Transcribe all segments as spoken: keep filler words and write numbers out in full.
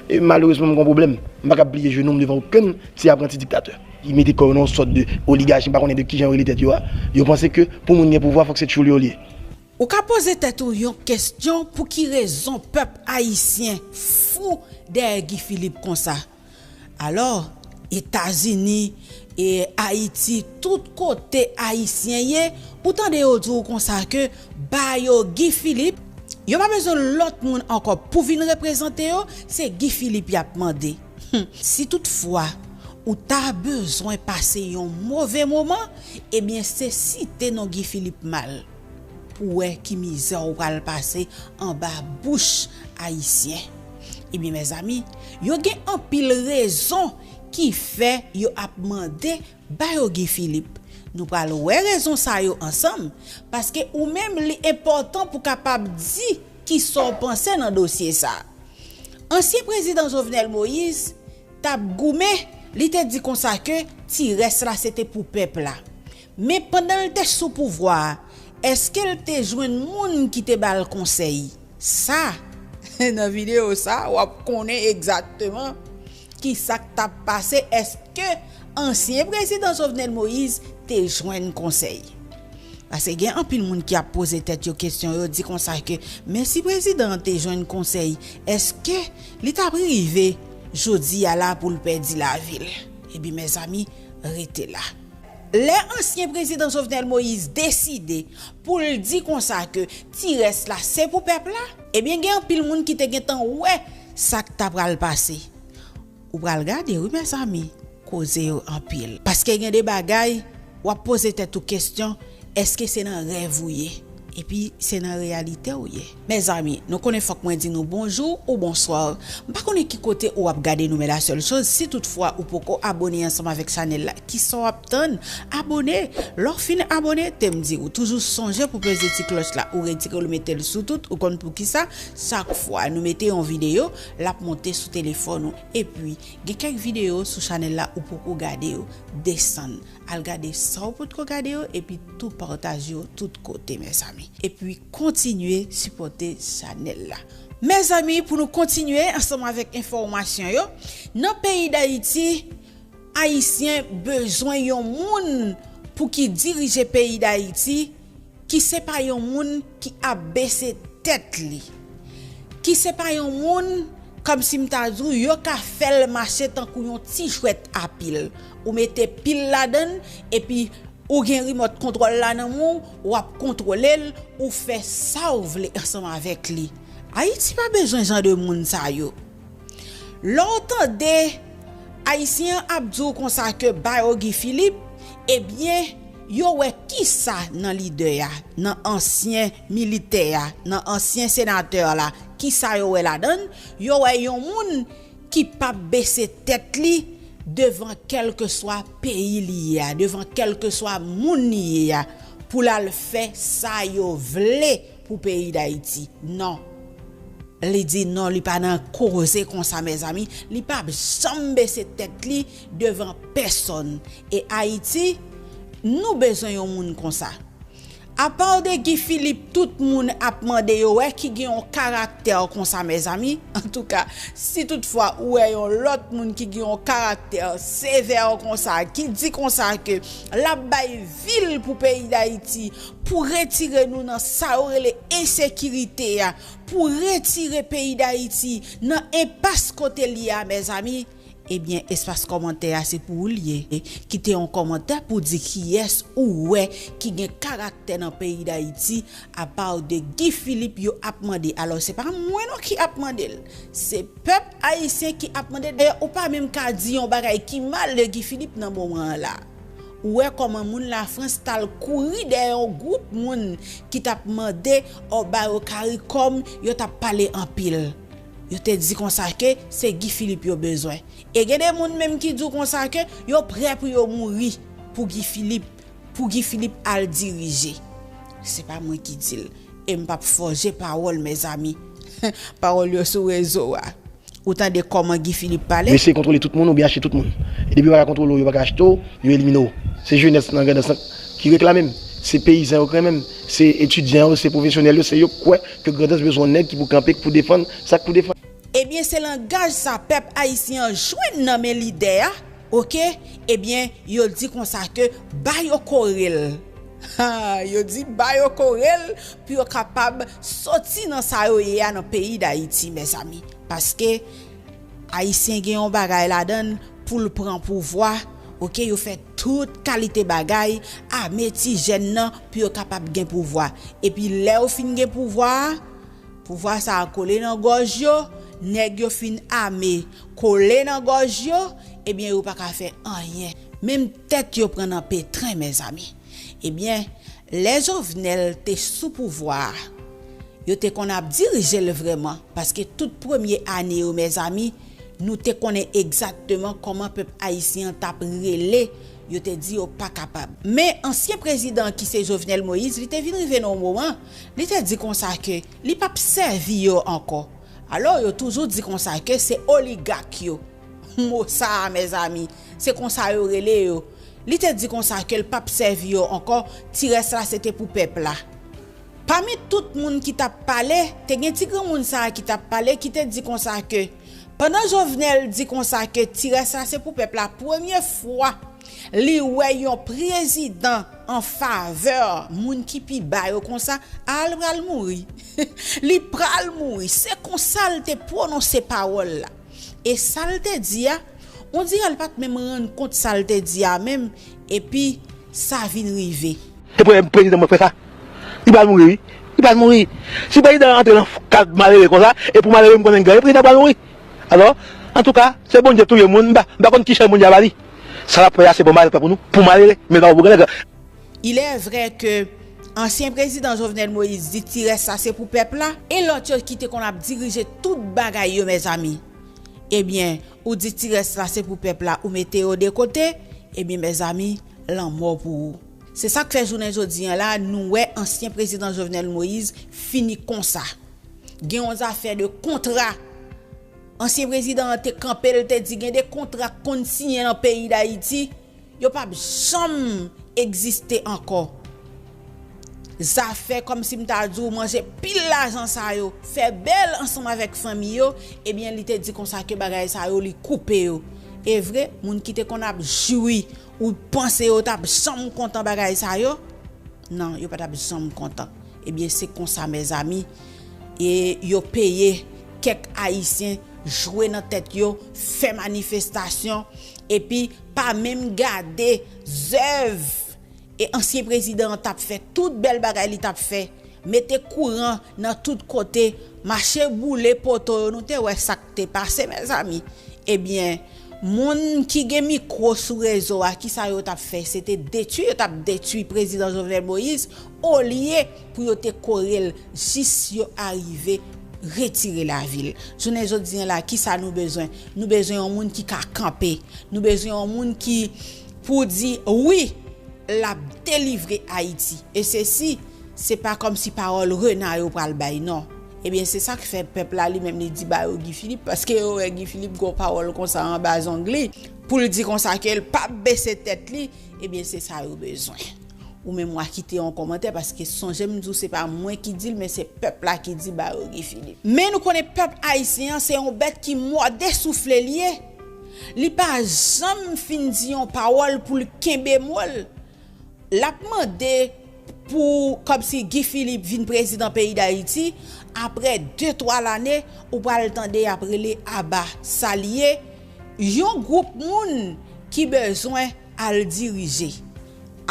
E malerezman, m gen yon pwoblèm. M pa kab pliye jenou m devan okenn ti apranti diktatè. Ki mete kò yo nan yon sòt de oligachi, m pa konnen de kijan yo rele tèt yo a. Yo panse ke pou moun gen pouvwa, fòk se tchoul yo l ye. Ou ka poze tèt ou yon kesyon, pou ki rezon pèp ayisyen fou dèyè Guy Philippe konsa? Alò, Etazini, e Ayiti, tout kote ayisyen ye, ou tande yo di w konsa ke ba yo Guy Philippe, yo pa bezwen lòt moun ankò pou vin reprezante yo, se Guy Philippe y ap mande. Hum, si toutfwa ou ta bezwen pase yon move moman, ebyen se site non Guy Philippe mal pou wè ki mizè w pral pase anba bouch ayisyen. Ebyen, mezanmi, yo gen anpil rezon ki fè yo ap mande ba yo Guy Philippe. Nou pral wè rezon sa yo ansanm, paske ou menm li enpòtan pou kapab di kisa w panse nan dosye sa. Ansyen prezidan Jovenel Moïse t ap goumen, li te di konsa ke ti rès la se te pou pèp la. Men pandan l te sou pouvwa a, èske l te jwenn moun ki te ba l konsèy? Sa, nan videyo sa, w ap konnen egzakteman kisa k t ap pase. Èske ansyen prezidan Jovenel Moïse te jwenn konsèy? Paske gen anpil moun ki ap poze tèt yo kesyon, yo di konsa ke, men si prezidan an te jwenn konsèy, èske li t ap rive jodi a la pou l pèdi lavi l? Ebyen, mezanmi, rete la. Lè ansyen prezidan Jovenel Moïse deside pou l di konsa ke ti rès la se pou pèp la, ebyen, gen anpil moun ki te gentan wè sa k ta pral pase. Ou pral gade, wi, mezanmi, koze yo anpil. Paske gen de bagay, w ap poze tèt ou kesyon, èske se nan rèv ou ye? Epi, se nan reyalite w ye. Mezanmi, nou konnen fòk mwen di nou bonjou ou bonswa. M pa konnen ki kote ou ap gade nou, men la sèl choz, si toutfwa ou poko abone ansanm avèk chanèl la, kisa w ap tann? Abone! Lè w fin abone, te m di ou toujou sonje pou peze ti klòch la, ou retire l, ou mete l sou tout, ou konn poukisa? Chak fwa nou mete yon videyo, l ap monte sou telefòn ou. Epi, gen kèk videyo sou chanèl la ou poko gade yo, desann, al gade sa w potko gade yo, epi tou pataje yo tout kote, mezanmi. Epi kontinye sipòte chanèl la. Mezanmi, pou nou kontinye ansanm avèk enfòmasyon yo, nan peyi Dayiti, Ayisyen bezwen yon moun pou ki dirije peyi Dayiti, ki se pa yon moun ki ap bese tèt li, ki se pa yon moun, kòmsi m ta di w, yo ka fè l mache tankou yon ti jwèt a pil. Ou mete pil ladan l, epi ou gen rimòt kontwòl la nan men w, w ap kontwole l, ou fè sa w vle ansanm avèk li. Ayiti pa bezwen jan de moun sa yo. Lè w tande Ayisyen an ap di w konsa ke ba yo Guy Philippe, ebyen, yo wè kisa nan lidè a, nan ansyen militè a, nan ansyen senatè la, kisa yo wè ladan l? Yo wè yon moun ki p ap bese tèt li devan kèlkeswa peyi li ye a, devan kèlkeswa moun li ye a, pou l al fè sa yo vle pou peyi Dayiti. Non. Li di non, li pa nan koze konsa, mezanmi. Li p ap janm bese tèt li devan pèsonn. E Ayiti, nou bezwen yon moun konsa. Apa de Guy Philippe, tout moun ap mande yo wè ki gen yon karaktè konsa, mezanmi. Antouka, si toutfwa ou wè yon lòt moun ki gen yon karaktè sevè konsa, ki di konsa ke l ap bay vi l pou peyi Dayiti, pou retire nou nan sa yo rele ensekirite a, pou retire peyi Dayiti nan enpas kote l ye a, mezanmi, ebyen, espas kòmantè a se pou ou l ye. Kite yon kòmantè pou di kiyès ou wè ki gen karaktè nan peyi Dayiti, apa de Guy Philippe yo ap mande. Alò, se pa mwen non ki ap mande l. Se pèp ayisyen ki ap mande l. Dayè, ou pa menm ka di yon bagay ki mal de Guy Philippe nan moman an la. Ou wè kòman moun Lafrans t al kouri dèyè yon gwoup moun ki t ap mande, ò, ba yo CARICOM, yo t ap pale anpil. Yo te di konsa ke se Guy Philippe yo bezwen. E gen de moun menm ki di w konsa ke yo prè pou yo mouri pou Guy Philippe, pou Guy Philippe al dirije. Se pa mwen ki di l. E m p ap fòje pawòl, mezanmi. Pawòl yo sou rezo a. Ou tande kòman Guy Philippe pale? Yo eseye kontwole tout moun oubyen achte tout moun. E depi yo pa ka kontwole w, yo pa ka achte w, yo elimine w. Se jenès nan Grandans lan ki reklame m. Se peyizan yo k renmen m. Se etidyan yo, se pwofesyonèl yo, se yo k kwè ke Grandans bezwen yon nèg ki pou kanpe, ki pou defann sa k pou defann. Ebyen, se langaj sa pèp ayisyen an jwenn nan men lidè a, oke? Ebyen, yo di konsa ke ba yo kore l. Ha, yo di ba yo kore l pou yo kapab soti nan sa yo ye a nan peyi Dayiti, mezanmi. Paske Ayisyen gen yon bagay ladan l pou l pran pouvwa, oke, yo fè tout kalite bagay, ame ti jèn nan pou yo kapab gen pouvwa. Epi lè yo fin gen pouvwa a, pouvwa sa a kole nan gòj yo, nèg yo fin ame, kole nan gòj yo, ebyen yo pa ka fè anyen. Menm tèt yo pran nan petren, mezanmi. Ebyen, lè Jovenel te sou pouvwa a, yo te konn ap dirije l vrèman, paske tout premye ane yo, mezanmi, nou te konnen egzakteman kòman pèp ayisyen an t ap rele, yo te di yo pa kapab. Men ansyen prezidan an ki se Jovenel Moïse, li te vin rive nan yon moman, li te di konsa ke li p ap sèvi yo ankò. Alò, yo toujou di konsa ke se oligak yo. Mo sa a, mezanmi, se konsa yo rele yo. Li te di konsa ke l p ap sèvi yo ankò, ti rès la se te pou pèp la. Pami tout moun ki t ap pale, te gen ti granmoun sa a ki t ap pale, ki te di konsa ke, pandan Jovenel di konsa ke ti rès la se pou pèp la, premye fwa li wè yon prezidan an favè moun ki pi ba yo konsa, a l pral mouri. Li pral mouri. Se konsa l te pwononse pawòl la. E sa l te di a, on dirè l pa t menm rann kont sa l te di a menm, epi sa vin rive. Se premye prezidan mwen fè sa. Li pral mouri, wi. Li pral mouri. Si prezidan an antre nan kad malere konsa, e pou malere m konnen gade, prezidan pral mouri. Alò, antouka, se Bondye touye moun, m pa, m pa konn ki chay Bondye a ba li. Sa l ap fè a, se pou mal, pa pou nou, pou malere, men pa pou grangrann. Il est vrai que ansyen prezidan Jovenel Moïse di ti rès sa se pou pèp la, e lòt yo ki te konn ap dirije tout bagay yo, mezanmi. Ebyen, ou di ti rès la se pou pèp la, ou mete yo de kote, ebyen, mezanmi, lanmò pou ou. Se sa k fè jounen jodi an la, nou wè ansyen prezidan Jovenel Moïse fini konsa. Gen yon zafè de kontra. Ansyen prezidan an te kanpe, l te di gen de kontra k konn siyen nan peyi Dayiti, yo p ap janm egziste ankò. Zafè kòmsi m ta di w manje pil lajan sa yo, fè bèl ansanm avèk fanmi yo, ebyen, li te di konsa ke bagay sa yo, li koupe yo. E vre, moun ki te konn ap jwi, ou panse yo t ap janm kontan bagay sa yo? Non, yo pa t ap janm kontan. Ebyen, se konsa, mezanmi, e yo peye kèk Ayisyen jwe nan tèt yo, fè manifestasyon, epi pa menm gade zèv e ansyen prezidan an t ap fè, tout bèl bagay li t ap fè, mete kouran nan tout kote, mache boule poto yo, nou te wè sa k te pase, mezanmi. Ebyen, moun ki gen mikwo sou rezo a, kisa yo t ap fè? Se te detwi yo t ap detwi prezidan Jovenel Moïse, olye pou yo te kore l jis yo arive retire lavi l. Jounen jodi an la, kisa nou bezwen? Nou bezwen yon moun ki ka kanpe. Nou bezwen yon moun ki pou di wi, l ap delivre Ayiti. E sesi, se pa kòmsi pawòl rena yo pral bay, non. Ebyen, se sa k fè pèp la, li menm, li di ba yo Guy Philippe, paske yo wè Guy Philippe gon pawòl konsa anba zong li, pou l di konsa ke l p ap bese tèt li, ebyen, se sa yo bezwen. Ou menm, w a kite yon kòmantè, paske sonje m di w se pa mwen ki di l, men se pèp la ki di ba yo Guy Philippe. Men nou konnen pèp ayisyen an, se yon bèt ki mòde soufle l ye. Li pa janm fin di yon pawòl pou l kenbe mo l. L ap mande pou, kòmsi Guy Philippe vin prezidan peyi Dayiti, apre de, twa lane, ou pral tande y ap rele aba. Sa l ye, yon gwoup moun ki bezwen al dirije.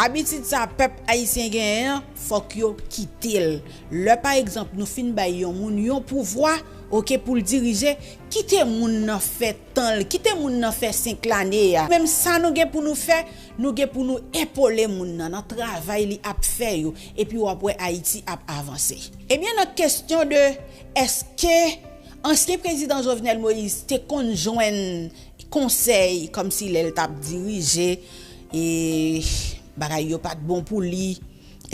Abitid sa pèp ayisyen genyen an, fòk yo kite l. Lè, pa egzanp, nou fin bay yon moun yon pouvwa, oke, pou l dirije, kite moun nan fè tan l, kite moun nan fè senk lane a. Menm sa nou gen pou nou fè, nou gen pou nou epole moun nan, nan travay li ap fè yo, epi w ap wè Ayiti ap avanse. Ebyen, nan kesyon de èske ansyen prezidan Jovenel Moïse te konn jwenn konsèy, kòmsi lè l t ap dirije, e bagay yo pa t bon pou li,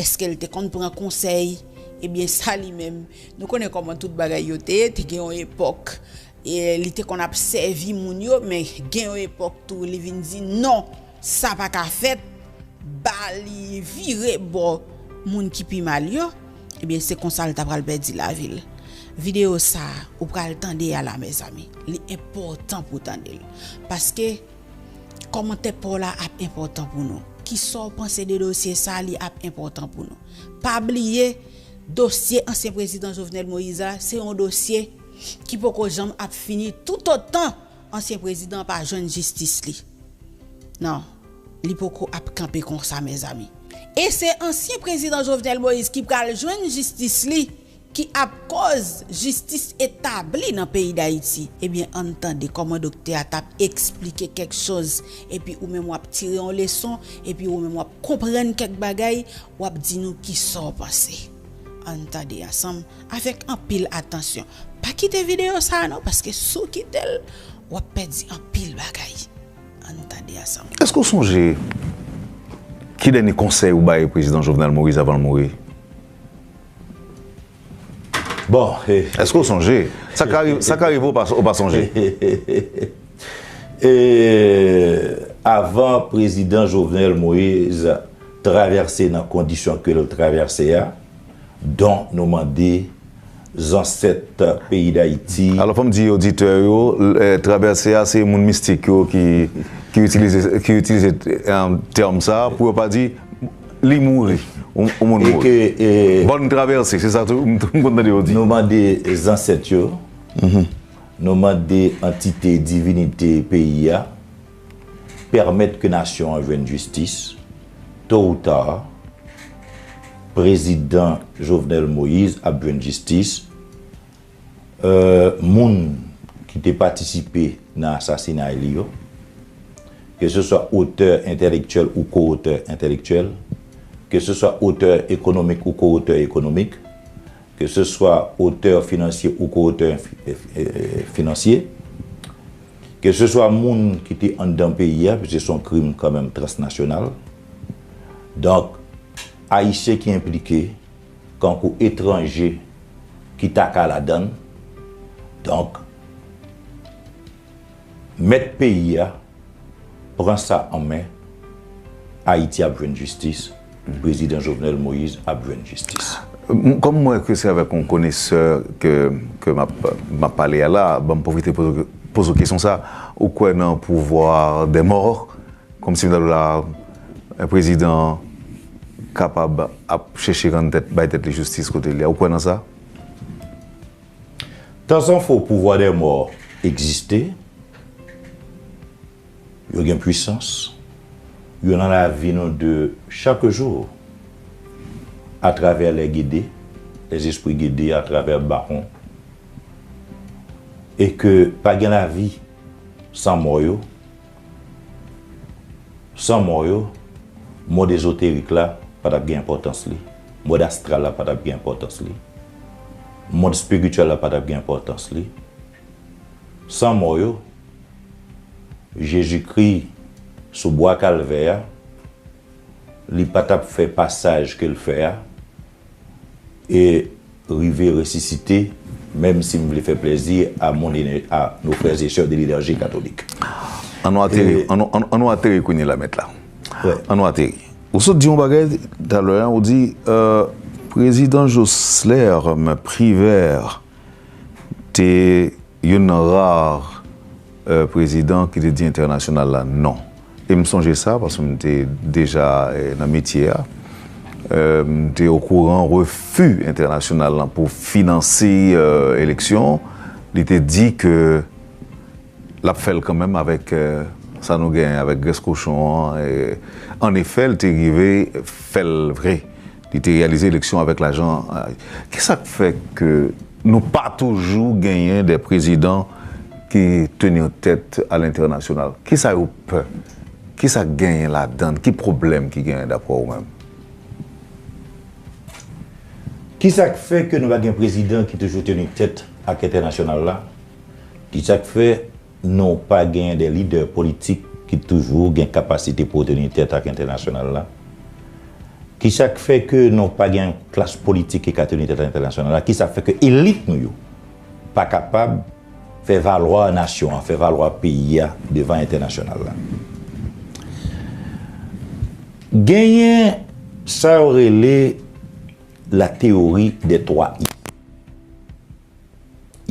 èske l te konn pran konsèy? Ebyen, sa li menm, nou konnen kòman tout bagay yo te ye, te gen yon epòk, e li te konn ap sèvi moun yo, men gen yon epòk tou, li vin di non, sa pa ka fèt, ba li vire bò moun ki pi mal yo, ebyen, se konsa l ta pral pèdi lavi l. Videyo sa a ou pral tande a la, mezanmi, li enpòtan pou w tande l. Paske kòmantè pa w la ap enpòtan pou nou. Kisa w panse de dosye sa a, li ap enpòtan pou nou. Pa bliye, dosye ansyen prezidan Jovenel Moïse la, se yon dosye ki poko janm ap fini toutotan ansyen prezidan an pa jwenn jistis li. Non, li poko ap kanpe konsa, mezanmi. E se ansyen prezidan Jovenel Moïse ki pral jwenn jistis li, ki ap koz jistis etabli nan peyi Dayiti. Ebyen, ann tande kòman doktè a t ap eksplike kèk choz, epi ou menm w ap tire yon leson, epi ou menm w ap konprann kèk bagay, w ap di nou kisa w panse. Ann tande ansanm avèk anpil atansyon. Pa kite videyo sa a non, paske si w kite l, w ap pèdi anpil bagay. Ann tande ansanm. Èske w sonje ki dènye konsèy ou bay prezidan Jovenel Moïse avan l mouri? Bon, eh, Èske w sonje? Sa ka rive, sa ka rive ou pa, ou pa sonje? Eh, avan prezidan Jovenel Moïse travèse nan kondisyon ke l travèse a, don nou mande zansèt peyi Dayiti. Alò, fò m di oditè yo, eh, travèse a, se moun mistik yo ki, ki itilize, ki itilize, eh, tèm sa a, pou yo pa di, li mouri, ou, ou moun E mouri. ke, eh, Bòn travèse, se sa tou, m, m konn tande yo di. Nou mande zansèt yo, nou mande antite, divinite peyi a, pèmèt ke nasyon an jwenn jistis. To ou ta, prezidan Jovenel Moïse ap jwenn jistis. Euh, moun ki te patisipe nan asasinay li yo, ke se swa otè entèlektyèl ou ko-otè entèlektyèl, ke se swa otè ekonomik ou ko-otè ekonomik, ke se swa otè finansye ou ko-otè fi-, eh, eh, finansye, ke se swa moun ki te anndan peyi a, piske se yon krim kanmenm transnasyonal. Donk, Ayisyen ki enplike, kankou etranje ki ta ka ladann. Donk, mèt peyi a pran sa an men, Ayiti ap jwenn jistis, prezidan Jovenel Moïse ap jwenn jistis. M, kòm m wè ke se avèk yon konesè ke, ke m ap, m ap pale a la, ban m pwofite poze, poze w kesyon sa, ou kwè nan pouvoir des morts? Kòmsi m ta di w la, prezidan kapab ap chèche rann tèt, bay tèt li jistis kote l ye a. Ou kwè nan sa? Tanzanfwa, pouvwa dè mò egziste, yo gen pwisans, yo nan lavi nou de chak jou, atravè lè gede, lèzespri gede, atravè bawon, e ke pa gen lavi san mò yo, San mò yo, mond ezoterik la pa t ap gen enpòtans li. Mond astral la pa t ap gen enpòtans li. Mond espirityèl la pa t ap gen enpòtans li. San mò yo, Jezikri sou bwa Kalvè a, li pa t ap fè pasaj ke l fè a, e rive resisite, menm si m vle fè plezi a mon, a nos frères et sœurs de l'énergie catholique. An nou ateri, E an nou, an, an nou ateri kounye la, mèt la. Wè. An nou ateri. Ou sot di yon bagay talè a, ou di, euh, prezidan Jocelerme Privert te youn nan ra, euh, prezidan ki te di entènasyonal la non. E m sonje sa, paske m te deja, eh, nan metye a. Euh, m te okouran refi entènasyonal lan pou finanse, euh, eleksyon. Li te di ke l ap fè l kanmenm avèk, euh, sa nou genyen avèk grès kochon an. E, annefè, l te rive fè l vre. Li te reyalize eleksyon avèk lajan. Kisa k fè ke nou pa toujou genyen de prezidan ki tenir tèt a lentènasyonal? Kisa yo pè? Kisa k genyen ladann? Ki pwoblèm ki genyen daprè ou menm? Kisa k fè ke nou pa gen prezidan ki toujou teni tèt ak entènasyonal la? Kisa k fè nou pa genyen de lidè politik ki toujou gen kapasite pou yo teni tèt ak entènasyonal la? Kisa k fè ke nou pa gen klas politik ki ka teni tèt ak entènasyonal la? Kisa k fè ke elit nou yo pa kapab fè valwa nasyon an, fè valwa peyi a devan entènasyonal la? Genyen sa yo rele la théorie des trois I.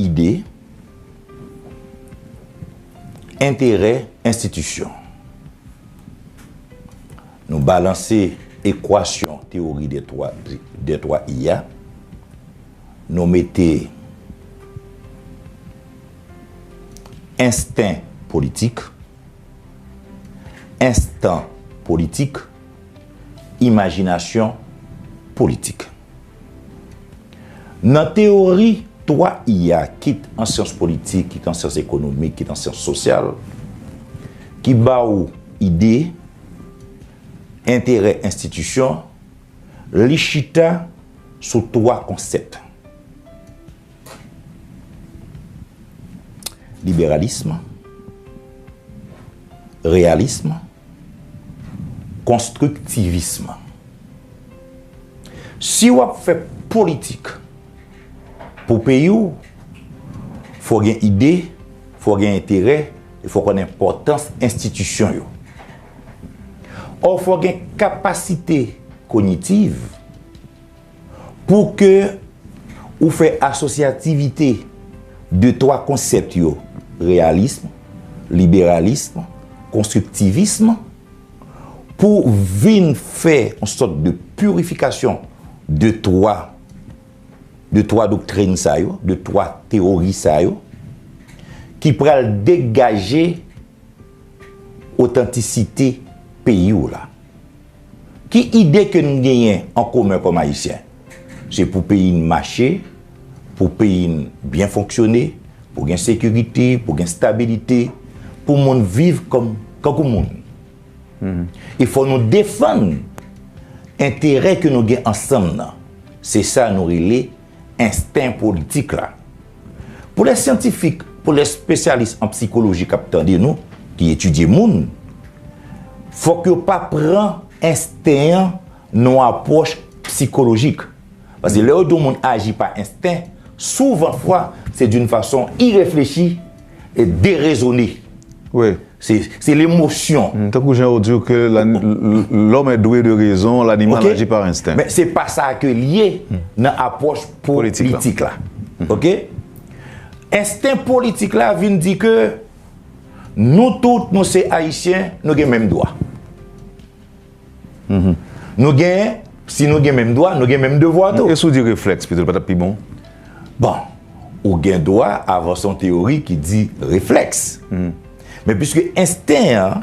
ide, enterè, enstitisyon. Nou balanse ekwasyon teyori dè twa, dè twa I a, nou mete ensten politik, enstan politik, imajinasyon politik. Nan teyori twa I a, kit an syans politik, kit an syans ekonomik, kit an syans sosyal, ki ba w ide, enterè enstitisyon, li chita sou twa konsèp: liberalism, reyalism, konstriktivism. Si w ap fè politik pou peyi w, fò w gen ide, fò w gen enterè, e fò w konn enpòtans enstitisyon yo. Ò, fò w gen kapasite konyitiv pou ke ou fè asosyativite de twa konsèp yo, reyalism, liberalism, konstriktivism, pou vin fè yon sòt de pirifikasyon de twa, de twa doktrin sa yo, de twa teyori sa yo, ki pral degaje otantisite peyi w la. Ki ide ke n genyen an komen kòm Ayisyen? Se pou peyi n mache, pou peyi n byen fonksyone, pou gen sekirite, pou gen stabilite, pou moun viv kòm, kankou moun. E fò nou defann enterè ke nou gen ansanm nan. Se sa nou rele ensten politik la. Pou lè syantifik, pou lè espesyalis an psikoloji k ap tande nou, ki etidye moun, fòk yo pa pran ensten an nan yon apwòch psikolojik. Paske lè yo di yon moun aji pa ensten, souvan fwa, se d'une façon irréfléchie et déraisonnée. Wi. Se, se lemosyon. Mm, tankou jan yo di ke la, l-, l-, l'homme est doué de raison, l'animal Ok. agit par instinct. Men se pa sa ke l ye nan apwòch Politik la. politik la. Ok? Ensten politik la vin di ke nou tout, nou se Ayisyen, nou gen menm dwa. Nou gen, si nou gen menm dwa, nou gen menm devwa tou. E si w di reflèks pito, li pa t ap pi bon? Bon, ou gen dwa avanse yon teyori ki di reflèks. Men piske ensten an,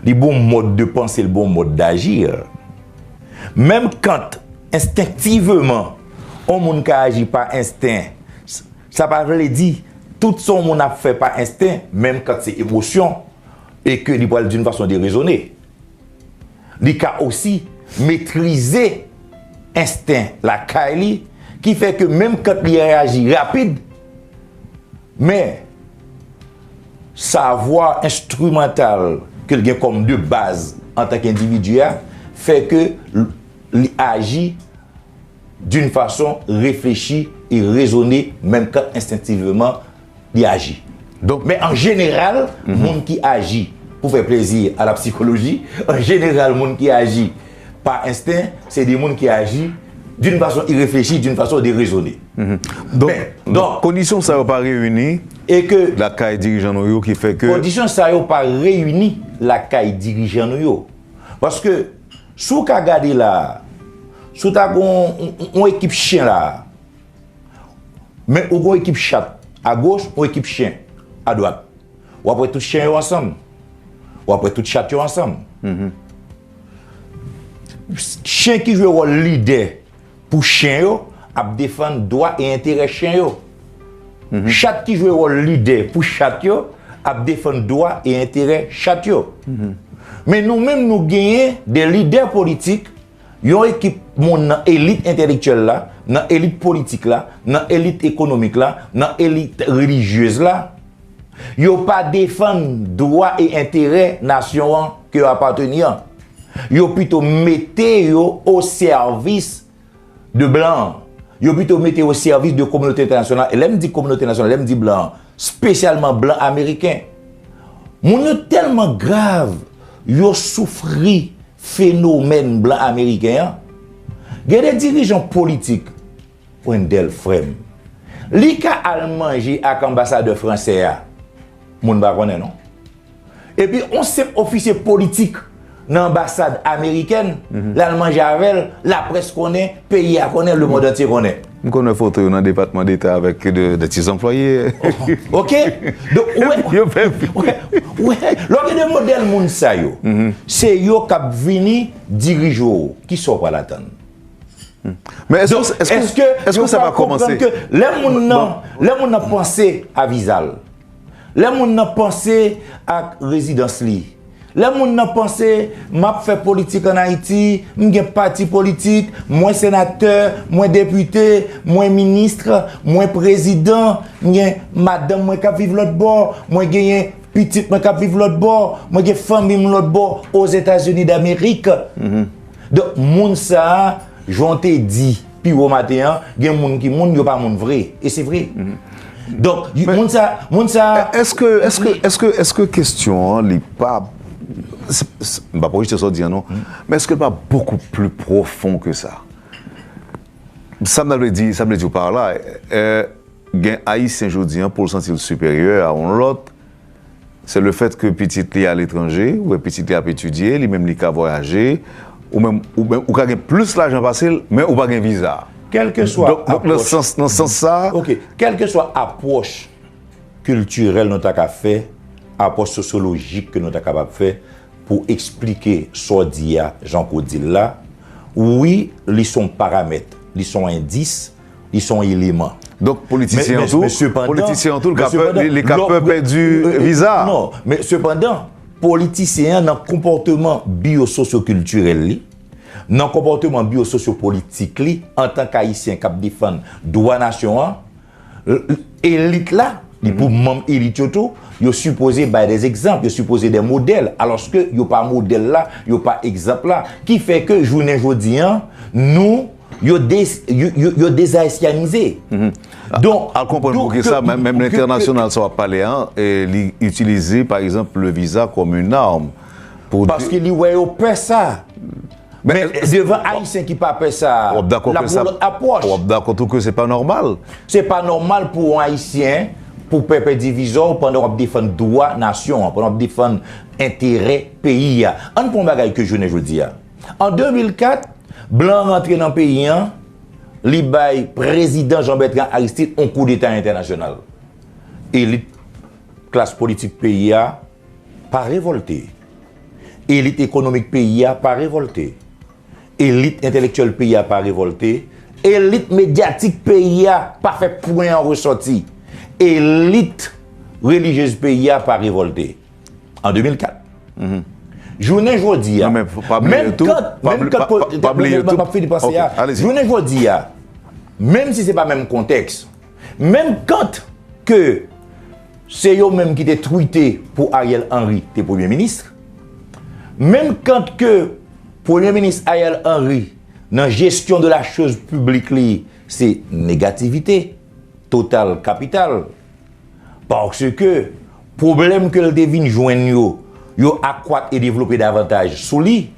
li bon mòd de panse, li bon mòd d'agir. Menm kan enstenktivman, yon moun ka aji pa ensten, s-, sa pa vle di tout sa yon moun ap fè pa ensten, menm kan se emosyon, e ke li pral d'une façon déraisonnée. Li ka osi metrize ensten lakay li, ki fè ke menm kan li reyaji rapid, men savwa enstrimantal ke l gen kòm de baz antanke endividi a, fè ke l-, li aji d'une façon réfléchie et raisonnée, menm kan enstenktivman li aji. Donk, men an jeneral, moun ki aji pou fè plezi a la psikoloji, an jeneral, moun ki aji pa ensten, se de moun ki aji d'une façon irréfléchie, d'une façon déraisonnée. Donk, Men, donk, kondisyon sa yo pa reyini e ke lakay dirijan nou yo ki fè ke kondisyon sa yo pa reyini lakay dirijan nou yo. Paske, si w ka gade la, si w ta gon yon, yon, yon ekip chen la, men ou gon ekip chat agoch, yon ekip chen adwat. W ap wè tout chen yo ansanm. W ap wè tout chat yo ansanm. Chen ki jwe wòl lidè pou chen yo ap defann dwa e enterè chen yo. Chat ki jwe wòl lidè pou chat yo ap defann dwa e enterè chat yo. Men nou menm nou genyen de lidè politik, yon ekip moun nan elit entèlektyèl la, nan elit politik la, nan elit ekonomik la, nan elit relijyez la. Yo pa defann dwa e enterè nasyon an ke yo apateni an. Yo pito mete yo o sèvis de blan an. Yo pito mete yo o sèvis de kominote entènasyonal. E lè m di kominote entènasyonal, lè m di blan an, espesyalman blan ameriken. Moun yo tèlman grav, yo soufri fenomèn blan ameriken an. Gen de dirijan politik, Wendell, frè m, Li ka al manje ak anbasadè fransè a, moun pa konnen non. Epi yon senp ofisye politik nan anbasad amerikèn, l al manje avè l, laprès konnen, peyi a konnen, lemonn antye konnen. M konn wè foto yo nan Depatman Deta avèk de, de ti zanplwaye. Ok? Donk, ou wè, Yo pè. Ou wè, ou wè, lè w gen de modèl moun sa yo, se yo k ap vini dirije w. Kisa w pral atann? Men èske, èske, èske sa pa kòmanse? Lè moun nan, lè moun nan panse a viza l, lè moun nan panse ak rezidans li, lè moun nan panse, m ap fè politik ann Ayiti, m gen pati politik, mwen senatè, mwen depite, mwen minis, mwen prezidan, m gen madanm mwen k ap viv lòt bò, mwen genyen pitit mwen k ap viv lòt bò, mwen gen fanmi m lòt bò, Ozetazini Damerik. Donk, moun sa a, jan w te di pi wo maten an, gen moun ki moun, yo pa moun vre. E se vre. Donk, moun sa, moun sa. Èske, èske, èske, èske kesyon an, li pa. M pa pou rejte sa w di an non. Men èske li pa bokou pli pwofon ke sa? Sa m vle di, sa m vle di w pa la, gen Ayisyen jodi an, pou l santi l siperyè a yon lòt, se le fèt ke pitit li aletranje, oubyen pitit li ap etidye, li menm li ka vwayaje, ou menm, ou menm, ou ka gen plis lajan pase l, men ou pa gen viza. Kèlkeswa apwòch. Donk, nan sans, nan sans sa. Ok, kèlkeswa apwòch kiltirèl nou ta ka fè, apwòch sosyolojik ke nou ta kapab fè pou eksplike sa w di a, jan ke w di l la, wi, li se yon paramèt, li se yon endis, li se yon eleman. Donk, politisyen an tou, politisyen an tou, li ka pè, li, li ka pè pèdi viza a. Non, men sepandan, politisyen an nan konpòteman biyososyo-kiltirèl li, nan konpòteman biyososyo-politik li, antanke Ayisyen k ap defann dwa nasyon an, elit la, li pou manm elit yo tou, yo sipoze bay de egzanp, yo sipoze de modèl, alòske yo pa modèl la, yo pa egzanp la, ki fè ke jounen jodi an, nou, yo, de, yo, yo, yo dezayisyanize. Donk, al konprann poukisa, menm, menm lentènasyonal sa w ap pale an, li itilize, pa egzanp, le viza kòm yon arm pou. Paske li wè yo pè sa. Men devan Ayisyen ki pa pè sa, l ap gen lòt apwòch. W ap dakò tou ke se pa nòmal? Se pa nòmal pou yon Ayisyen, pou pè pèdi viza w pandan w ap defann dwa nasyon an, pandan w ap defann enterè peyi a. Ann pran yon bagay ke jounen jodi a. An de mil kat, blan an rantre nan peyi an, li bay prezidan Jean Bertrand Aristide yon koudeta entènasyonal. Elit, klas politik peyi a pa revòlte. Elit ekonomik peyi a pa revòlte. Elit entèlektyèl peyi a pa revòlte. Elit medyatik peyi a pa fè pwen an resòti. Elit relijyez peyi a pa revòlte. An de mil kat. Jounen jodi a, menm kan, menm kan, m ap fini panse a, jounen jodi a, menm si se pa menm kontèks, menm kan ke se yo menm ki te twite pou Ariel Henry te premye minis, menm kan ke premye minis Ariel Henry nan gestion de la chose publique li, se negativite total kapital, paske pwoblèm ke l te vin jwenn yo, yo akwat e devlope davantaj sou li,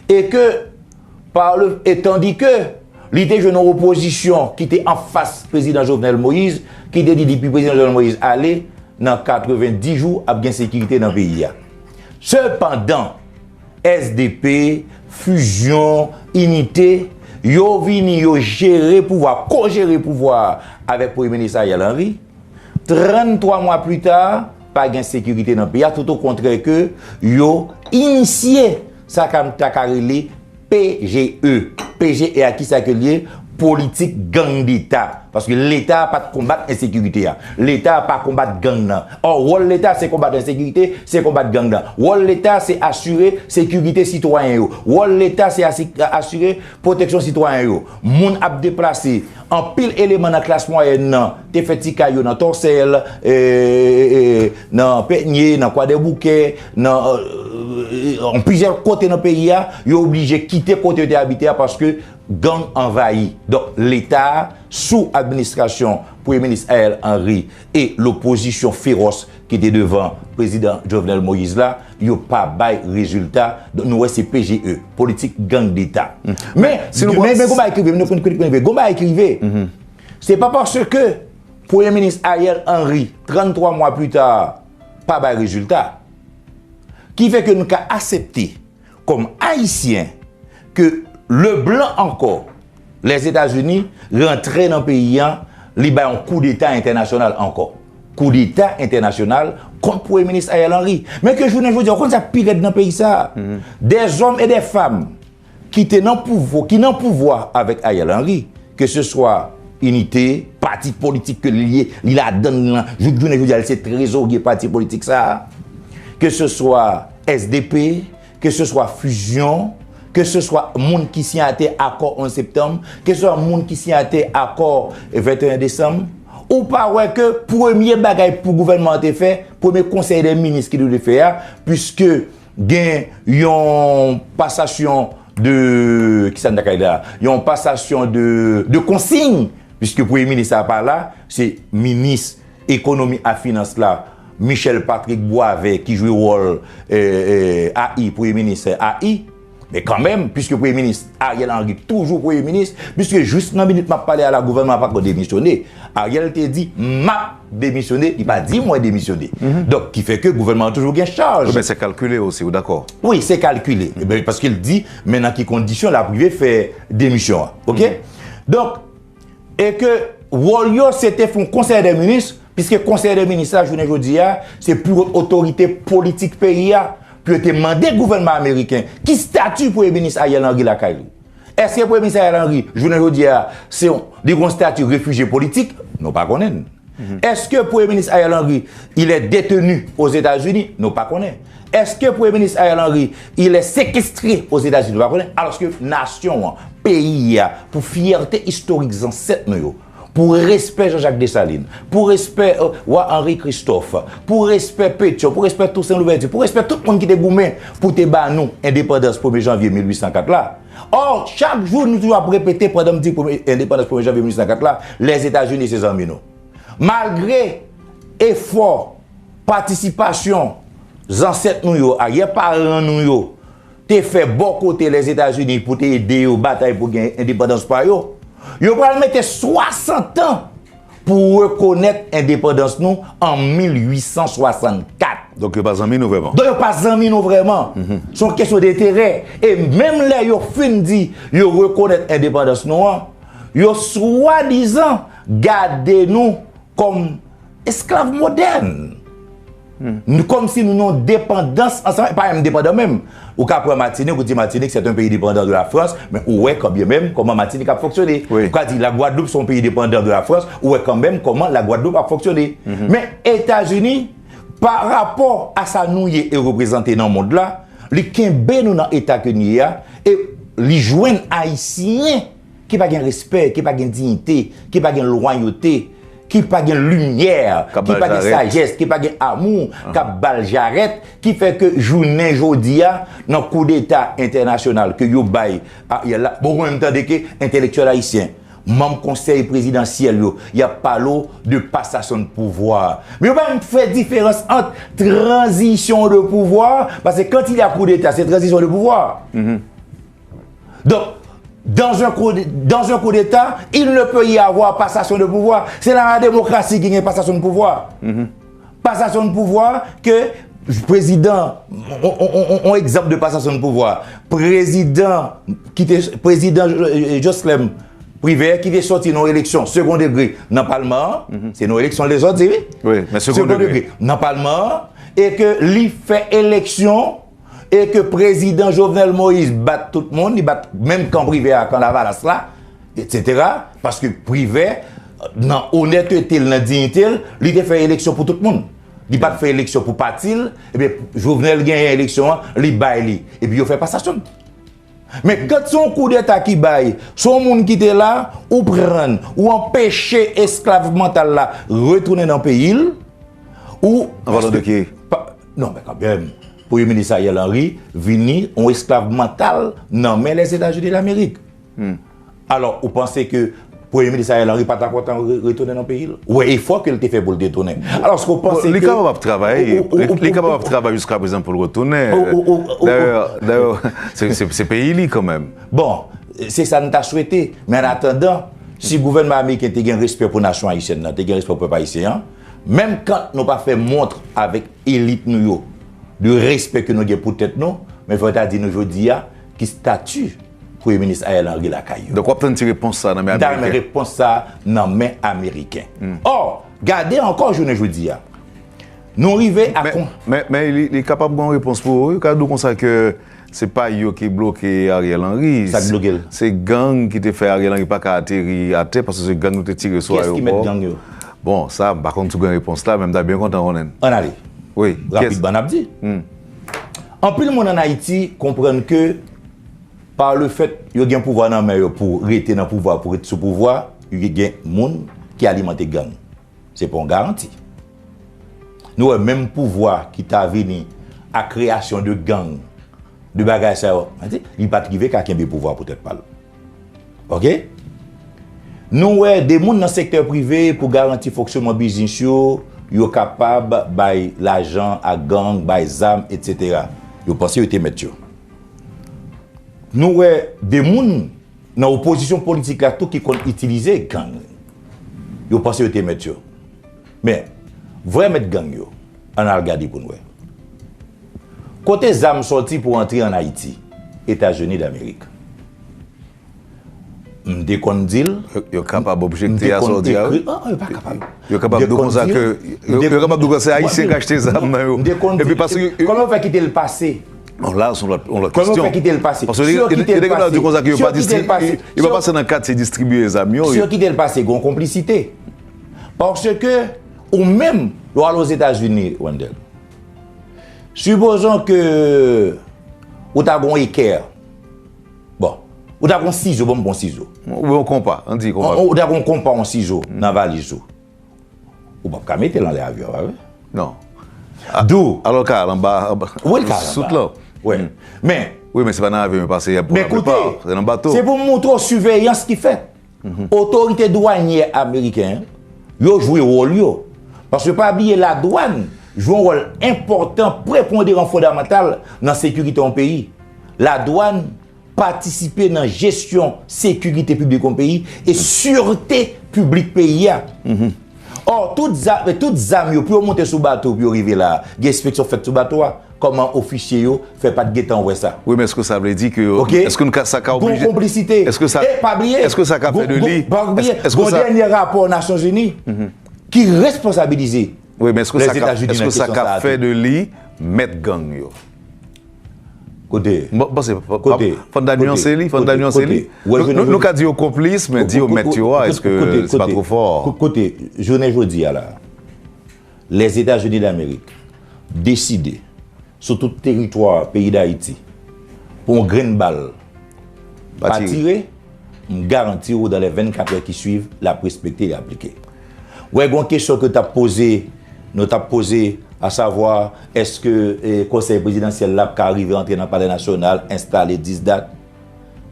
e ke, pa le, e tandike li te jwenn yon opozisyon ki te anfas prezidan Jovenel Moïse, ki te di depi prezidan Jovenel Moïse ale, nan katrevenndis jou, ap gen sekirite nan peyi a. Sepandan, S D P, Fusion, Inite, yo vini, yo jere pouvwa, ko-jere pouvwa avèk Premye Minis Ariel Henry. Tranntwa mwa pli ta, pa gen sekirite nan peyi a, toutokontrè ke yo inisye sa k ap, ta ka rele P G E. P G E a, kisa ke l ye? Politik gang deta. Paske Leta a pa t konbat ensekirite a. Leta a pa konbat gang nan. Ò, wòl Leta se konbat ensekirite, se konbat gang nan. Wòl Leta se asire sekirite sitwayen yo. Wòl Leta se asi-, asire pwoteksyon sitwayen yo. Moun ap deplase. Anpil eleman nan klas mwayèn nan te fè ti kay yo nan Tòsèl, e, e, e, nan Pènye, nan Kwadèboukè, nan, e, e, e, plizyè kote nan peyi a, yo oblije kite kote yo te abite a paske gang anvayi. Donk, Leta a, sou administrasyon Premye Minis Ariel Henry e lopozisyon fewòs ki te devan Prezidan Jovenel Moïse la, yo pa bay rezilta. Donk, nou wè se P G E, politik gang deta. Men, men, men gon bagay ki rive, men nou konn, konn, konn rive. Gon bagay ki rive. Se pa paske Premye Minis Ariel Henry, tranntwa mwa pita, pa bay rezilta. Ki fè ke nou ka aksepte, kòm Ayisyen, ke le blan ankò, Lèzetazini, rantre nan peyi a, li bay yon koudeta entènasyonal ankò. Koudeta entènasyonal kont Premye Minis Ariel Henry. Men ke jounen jodi a, ou konn sa k pi rèd nan peyi sa a? Des hommes et des femmes ki te nan pouvwa, ki nan pouvwa avèk Ariel Henry, ke se swa Inite, pati politik ke li ye, li ladan l lan, jouk jounen jodi a, li se trezorye pati politik sa a, ke se swa S D P, ke se swa Fusion, ke se swa moun ki siyatè akò onz septanm, ke se swa moun ki siyatè akò venteyen desanm, ou pa wè ke premye bagay pou gouvènman an te fè, premye konsèy dè minis ki te dwe fè a, piske gen yon pasasyon de, kisa n ta ka di la? Yon pasasyon de, de konsiy, piske premye minis sa a pa la, se minis ekonomi a finans la, Michel Patrick Boisvert, ki jwe wòl, eh, eh, A I, premye minis A I. Men kanmenm, piske premye minis Ariel Henry toujou premye minis, piske jis nan minit m ap pale a la, gouvènman an pako demisyone. Ariel te di, "M ap demisyone," li pa di, "Mwen demisyone." Donk, ki fè ke gouvènman an toujou gen chaj. Wi, men se kalkile osi, ou dakò? Wi, se kalkile. Eben, paske l di, men nan ki kondisyon l ap rive fè demisyon an. Oke? Donk, e ke wòl yo se te fè yon konsèy dè minis, piske konsèy dè minis la, jounen jodi a, se pi wòt otorite politik peyi a, pou yo te mande gouvènman ameriken, ki estati premye minis Ariel Henry lakay li? Èske premye minis Ariel Henry, jounen jodi a, se yon, li gen yon estati refijye politik? Nou pa konnen. Èske premye minis Ariel Henry, il est détenu aux États-Unis? Nou pa konnen. Èske premye minis Ariel Henry, il est séquestré aux États-Unis? Nou pa konnen. Alòske nasyon an, peyi a, pou fyète istorik zansèt nou yo, pou respè Jean-Jacques Dessalines, pou respè, euh, wa Henri Christophe, pou respè Pétion, pou respè Toussaint Louverture, pou respè tout moun ki te goumen pou te ba nou endepandans premye janvye mil uit san kat la. Ò, chak jou nou toujou ap repete pandan m di premye, endepandans premye janvye mil uit san kat la, Lèzetazini se zanmi nou. Malgre efò, patisipasyon zansèt nou yo, aryè paran nou yo, te fè bò kote Lèzetazini pou te ede yo batay pou gen endepandans pa yo, yo pral mete swasant an pou rekonèt endepandans nou an mil uit san swasannkat. Donk yo pa zanmi nou vrèman. Donk yo pa zanmi nou vrèman. Se yon kesyon denterè. E menm lè yo fin di yo rekonèt endepandans nou an, yo swadizan gade nou kòm esklav modèn. Nou, kòmsi nou nan depandans ansanm, pa menm depandan menm. Ou ka pran Matinik, ou di Matinik c'est un pays dépendant de la France, men ou wè kanmenm kòman Matinik ap fonksyone. Wi. Ou ka di la Guadeloupe c'est un pays dépendant de la France, ou wè kanmenm kòman la Guadeloupe ap fonksyone. Men Etazini, pa rapò a sa nou ye e reprezante nan mond la, li kenbe nou nan eta ke nou ye a, e li jwenn Ayisyen ki pa gen respè, ki pa gen diyite, ki pa gen lwayote, ki pa gen limyè, ki pa gen sajès, ki pa gen amou, k ap ba l jarèt, ki fè ke jounen jodi a, nan koudeta entènasyonal ke yo bay Ariel la, bon, ou menm tande ke entelektyèl ayisyen, manm konsèy prezidansyèl yo, y ap pale w de pasasyon de pouvwa. Men yo pa menm fè diferans ant tranzisyon de pouvwa, paske quand il y a coup d'État, c'est transition de pouvoir. Donk, dans un coup, dans un coup d'État, il ne peut y avoir passation de pouvoir. Se nan la demokrasi ki gen pasasyon de pouvwa. Pasasyon de pouvwa ke prezidan, on, on, on, on egzanp de pasasyon de pouvwa. Prezidan ki te, prezidan, eh, Joslèm Privè ki te sòti nan eleksyon segon degre nan palman an, se nan eleksyon l te sòti, wi. Wi, men segon degre. Segon degre nan palman an, e ke li fè eleksyon e ke prezidan Jovenel Moïse bat tout moun, li bat menm kan Privè a, kan Lavalas la, etsetera. Paske Privè, nan onètete l, nan diyite l, li te fè eleksyon pou tout moun. Li pa t fè eleksyon pou pati l, ebyen, Jovenel genyen eleksyon an, li bay li. Epi yo fè pasasyon. Men kan se yon koudeta ki bay, se yon moun ki te la, ou pran, ou anpeche esklav mantal la retounen nan peyi l, ou... An palan de ki? Non, men kanmenm, Premye Minis Ariel Henry vini yon esklav mantal nan men Lèzetazini Damerik. Alò, ou panse ke Premye Minis Ariel Henry pa ta kontan re-, retounen nan peyi l? Ou wè efò ke l te fè pou l te tounen. Alòske ou panse ke... Li kapab ap travay, li kapab ap travay jiska prezan pou l retounen. Dayè, dayè, se, se, se peyi li kanmenm. Bon, se sa n ta swete. Men an atandan, Si gouvènman ameriken te gen respè pou nasyon ayisyèn nan, te gen respè pou pèp ayisyen an, menm kan nou pa fè mont avèk elit nou yo, de respè ke nou gen pou tèt nou, men fò ta di nou jodi a, ki stati Premye Minis Ariel Henry lakay yo. Donk w ap tann ti repons sa nan men Ameriken. M ta renmen repons sa nan men Ameriken. Ò, gade ankò jounen jodi a. Nou rive a Men, kon- men, men li, li kapab gen yon repons pou ou. Yo ka di w konsa ke se pa yo ki bloke Ariel Henry. Sa k bloke l? Se gang ki te fè Ariel Henry pa ka ateri atè paske se gang yo te tire sou ayewopò. Kiyès ki mèt gang yo? Bon, sa, m pa konn si w gen repons la, men m ta byen kontan konnen. Ann ale. Wi. Rapidman, n ap di. Anpil moun ann Ayiti konprann ke pa le fèt yo gen pouvwa nan men yo pou rete nan pouvwa, pou rete sou pouvwa, yo gen moun ki alimante gang. Se pa yon garanti. Nou wè menm pouvwa ki ta vini a kreyasyon de gang, de bagay sa yo, li pa t rive ka kenbe pouvwa pou tèt pa l. Oke? Nou wè de moun nan sektè prive pou garanti fonksyonman biznis yo, yo kapab bay lajan a gang, bay zam, etsetera. Yo panse yo te mèt yo. Nou wè de moun nan opozisyon politik la tou ki konn itilize gang. Yo panse yo te mèt yo. Men, vrè mèt gang yo, ann al gade pou n wè. Kote zam sòti pou antre ann Ayiti, Etazini Damerik? M te konn di l. Yo, yo kapab objekte a sa w di a, wi. An, yo pa kapab. Yo kapab di w konsa ke, yo, yo kapab di w konsa se Ayisyen k achte zam nan yo. Epi paske yo, kòman yo fè kite l pase? Bon, la, se yon lòt, yon lòt kesyon. Kòman yo fè kite l pase? Paske yo, yo, yo te gentan di konsa ke yo pa distribiye, yo pa pase nan katye distribiye zam yo. Si yo kite l pase, gen yon konplisite. Paske ou menm, lè w al Ozetazini, Wendell, sipozon ke ou ta gen yon ekè. Bon, ou ta gen yon sizo, ban m pran yon sizo. Ou yon konpa, ann di konpa. Ou, ou ta gen yon konpa, yon sizo nan valiz ou. Ou p ap ka mete l anlè avyon, pa vre? Non. Dou. Alò l ka al anba, anba. Wi, l ka al anba. Sout lan. Wi. Men, wi, men se pa nan avyon yo pase, y ap pran nan prepa, se nan bato. Se pou m montre w siveyans ki fèt. Otorite dwanyè ameriken yo jwe wòl yo. Paske pa bliye ladwàn jwe yon wòl enpòtan, preponderan, fondamantal nan sekirite yon peyi. Ladwàn patisipe nan jesyon sekirite piblik yon peyi e sirte piblik peyi a. Ò, tout za-, tout zam yo, pou yo monte sou bato, pou yo rive la, gen enspeksyon fèt sou bato a. Kòman ofisye yo fè pa t gentan wè sa? Wi, men èske sa vle di ke, èske nou ka, sa ka oblije, gon konplisite. Èske sa, e pa bliye, èske sa ka fè de li, pa bliye, gon dènye rapò Nasyonzini ki responsabilize Lèzetazini nan kesyon sa a tou. Wi, men èske sa ka fè de li mèt gang yo? Kote? Bon, bon, se, fò n ta nyanse li, fò n ta nyanse li. Nou, nou, nou ka di yo konplis, men di yo mèt yo a, èske se pa twò fò? Kote, jounen jodi a la, Lèzetazini Damerik deside sou tout teritwa peyi Dayiti, pou yon grenn bal pa tire, m garanti w, dans les vingt-quatre heures qui suivent, l ap respekte, l ap aplike. Wè, gon kesyon ke t ap poze, nou t ap poze, asavwa, èske, eh, konsèy prezidansyèl la ap ka rive antre nan palè nasyonal, enstale dis dat?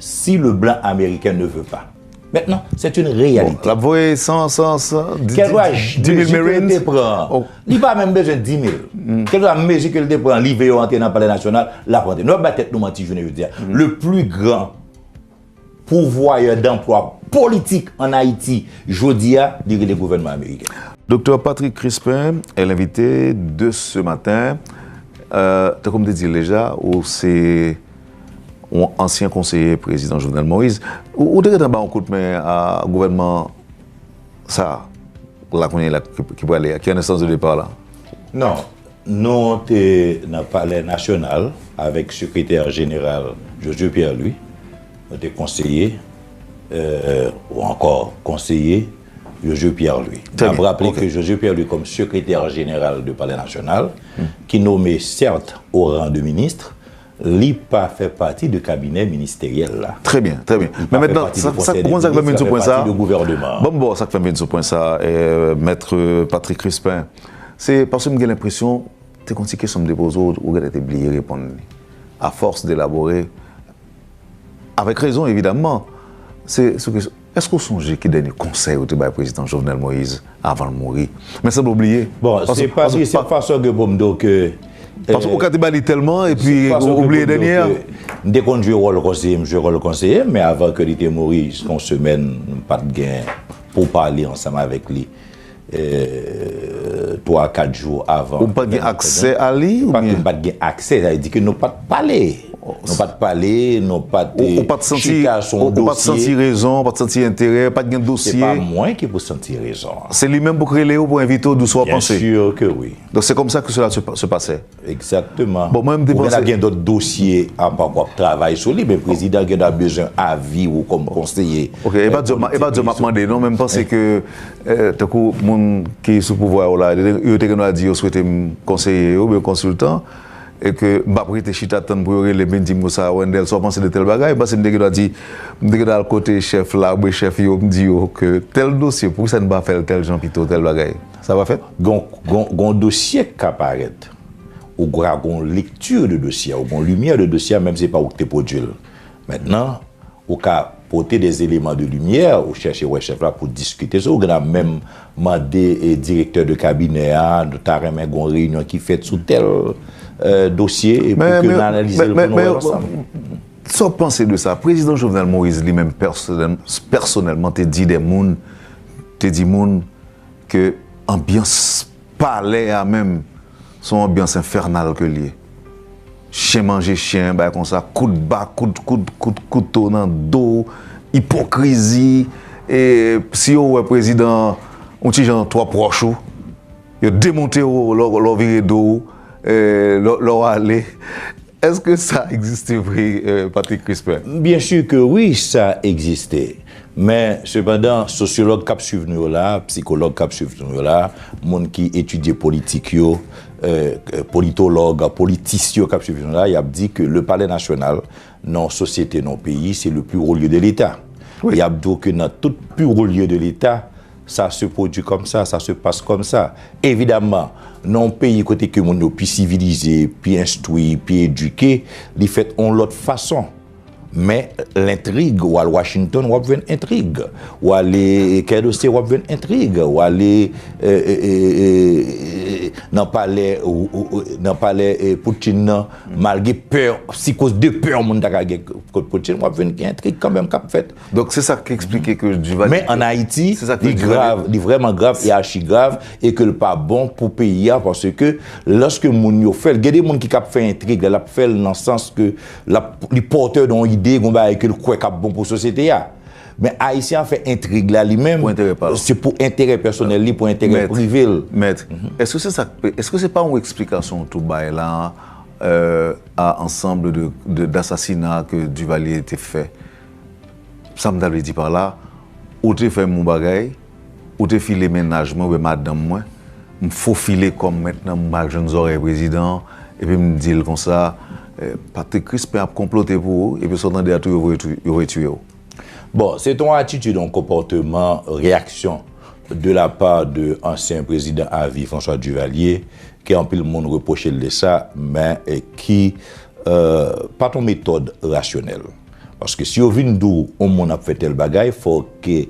Si le blanc américain ne veut pas. Maintenant, c'est une réalité. Bon, l ap voye san, san, san, di, di, di mil Marines. Kèlkeswa mezi ke l te pran, li pa menm bezwen di mil. Kèlkeswa mezi ke l te pran, li vle yo antre nan palè nasyonal, l ap antre. Nou ap bay tèt nou manti jounen jodi a. Le plus grand pourvoyeur d'emploi politique en Haïti, jodi a, li rele gouvènman ameriken. Doktè Patrick Crispin est l'invité de ce matin. Euh, tankou m te di l deja, ou se yon ansyen konseye prezidan Jovenel Moïse. Ou, ou te gentan ba yon kout men a gouvènman sa a, la kounye a la, ki, ki prale a, ki an enstans de depa la? Non, nou te nan Palè Nasyonal avèk sekretè jeneral Josué Pierre-Louis. Nou te konseye, euh, ou ankò konseye Josué Pierre-Louis. N ap raple ke Josué Pierre-Louis, kòm sekretè jeneral de Palè Nasyonal, ki nome sèt o ran de minis, li pa fè pati de kabinè ministeryèl la. Trè byen, trè byen. Men mentnan, sa, sa, ou konn sa k fè m vin sou pwen sa a? Ban m ba w sa k fè m vin sou pwen sa a, eh, Mèt Patrick Crispin. Se paske m gen lenpresyon, te gon ti kesyon m te poze w, ou genlè te bliye reponn li. A fòs de elabore, avèk rezon, evidamman, se sou kesyon, èske w sonje ki dènye konsèy ou te bay prezidan Jovenel Moïse avan l mouri? Men sanble w bliye. Bon, se pa, se fason ke pou m di w ke Paske ou ka te ba li tèlman, epi ou bliye dènye a. M te konn jwe wòl konseye, m jwe wòl konseye, men avan ke li te mouri, jiska yon semèn, m pa t gen pou pale ansanm avèk li. Twa, kat jou avan. Ou pa t gen aksè a li? M pa t gen aksè, sa vle di ke nou pa t pale. Nou pa t pale, nou pa t chita sou yon dosye. Ou pa t santi rezon, ou pa t santi enterè, pa t gen dosye? Se pa mwen ki pou santi rezon an. Se li menm pou k rele w, pou envite w, di w sa w panse? Bien sûr que oui. Donc c'est comme ça que cela se passait. Exactement. Bon, mwen m te panse. Ou gen gen dòt dosye apa w ap travay sou li, men prezidan gen dwa bezwen avi ou kòm konseye. Ok, e pa di w m ap mande non, men m panse ke tankou moun ki sou pouvwa yo la, yo te gen dwa di yo swete m konseye yo oubyen konsiltan, e ke m p ap rete chita tann pou yo rele m vin di m konsa, Wendell, sa w panse de tèl bagay? M panse m te gen dwa di, m te gen dwa al kote chèf la oubyen chèf yo, m di yo ke tèl dosye, poukisa n pa fè l tèl jan pito, tèl bagay? Sa va fèt? Gon, gon, gon dosye k ka parèt. Ou ka gon lekti de dosye a, ou gon limyè de dosye a, menm si se pa ou ki te pwodui l. Mentnan, ou ka pote des éléments de lumière, ou chèche wè chèf la pou diskite sou, ou gen dwa menm mande direktè de kabinè a, nou ta renmen gon reyinyon ki fèt sou tèl dosye e pou ke n analize l pou nou wè l ansanm. Sa w panse de sa? Prezidan Jovenel Moïse li menm pèsonèlman te di de moun, te di moun ke anbyans palè a menm se yon anbyans enfènal ke l ye. Chen manje chen, bagay konsa, kout ba, kout, kout, kout kouto nan do, ipokrizi, e si yo wè prezidan an yon ti jan twò pwòch ou, yo demonte w lè w vire do w, lè w ale. Èske sa egziste vre, Patrick Crispin? Bien sûr que oui, sa egziste. Men, sepandan, sosyològ k ap swiv nou yo la, sikològ k ap swiv nou yo la, moun ki etidye politik yo, politològ, politis yo k ap swiv nou la, y ap di ke le palais national, nan yon sosyete, nan yon peyi, se le plus haut lieu de l'État. Y ap di w ke nan tout plus haut lieu de l'État, ça se produit comme ça, ça se passe comme ça. Evidaman, nan yon peyi kote ke moun yo pi sivilize, pi enstwi, pi edike, li fèt yon lòt fason. Men, lentrig, w al Washington, w ap jwenn entrig. W ale Kèdosye, w ap jwenn entrig. W ale nan palè, nan palè Poutine nan, malgre pè, psikoz de pè moun ta ka gen kont Poutine, w ap jwenn gen entrig kanmenm k ap fèt. Donk, se sa k eksplike ke Duvalier. Men ann Ayiti, li grav, li vrèman grav e achigrav, e ke l pa bon pou peyi a, paske lòske moun yo fè l, gen de moun ki k ap fè entrig la, l ap fè l nan sans ke l ap, li pòtè de yon ide, gon bagay ke l kwè k ap bon pou sosyete a. Men Ayisyen an fè entrig la li menm, se pou enterè pèsonèl li, pou enterè prive l. Mèt, èske se sa k, èske se pa yon eksplikasyon w tou bay la, a ensemble de, de, d'assassinats que Duvalier te fè? Sa m ta vle di pa la, ou te fè m yon bagay, ou te file mennaj mwen oubyen madanm mwen, m fofile kò m mentnan, m al jwenn zòrèy prezidan an, epi m di l konsa, Patrick Crispin ap konplote pou ou, epi sa w tande a tou, yo voye tou, yo voye tiye w. Bon, se t on atitid, yon konpòteman, reyaksyon de la part de ansyen prezidan avi François Duvalier, ke anpil moun repwoche l de sa, men ki pa t on metòd rasyonèl. Paske si yo vin di w yon moun ap fè tèl bagay, fò ke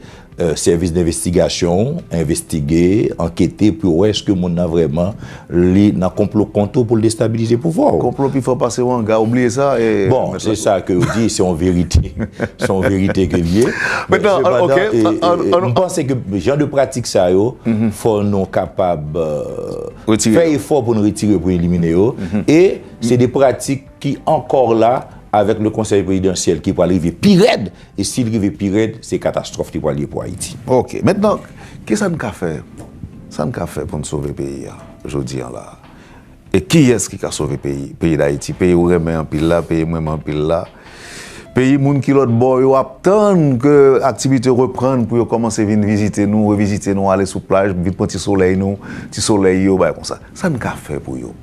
sèvis denvestigasyon w envestige, ankete pou yo wè èske moun nan vrèman li nan konplo kont ou pou l destabilize pouvwa w. Konplo pi fò pase w anga, ou bliye sa? Bon, se sa ke yo di, se yon verite. Se yon verite ke l ye. Men sepandan, m panse ke jan de pratik sa yo, fò nou kapab fè efò pou nou retire, pou elimine yo. E se de pratik ki ankò la avèk le konsèy prezidansyèl ki pral rive pi rèd. E si l rive pi rèd, se katastwòf li pral ye pou Ayiti. Ok. Mentnan, kisa n ka fè? Sa n ka fè pou n sove peyi a jodi a la? E kiyès ki ka sove peyi, peyi Dayiti? Peyi ou renmen anpil la, peyi m renmen anpil la. Peyi moun ki lòt bò yo ap tann ke aktivite yo reprann pou yo kòmanse vin vizite nou, revizite nou, ale sou plaj, vin pran ti solèy nou, ti solèy yo, bagay konsa. Sa n ka fè pou yo?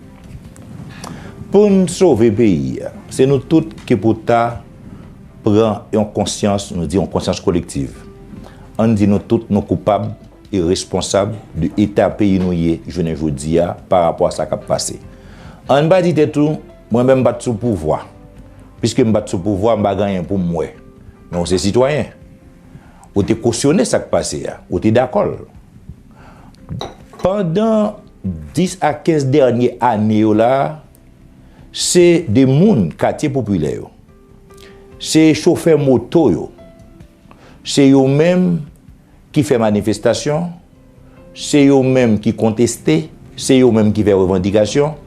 Pou n sove peyi a, se nou tout ki pou ta pran yon konsyans, nou di yon konsyans kolektiv. Ann di nou tout nou koupab e responsab de eta peyi nou ye jounen jodi a pa rapò a sa k ap pase. Ann pa di tèt ou, mwen menm m pa t sou pouvwa. Piske m pa t sou pouvwa, m pa gen anyen pou m wè. Men w se sitwayen. Ou te kosyone sa k pase a. Ou te dakò l. Pandan dis a kenz dènye ane yo la, Se de moun katye popilè yo. Se chofè moto yo. Se yo menm ki fè manifestasyon. Se yo menm ki konteste. Se yo menm ki fè revandikasyon.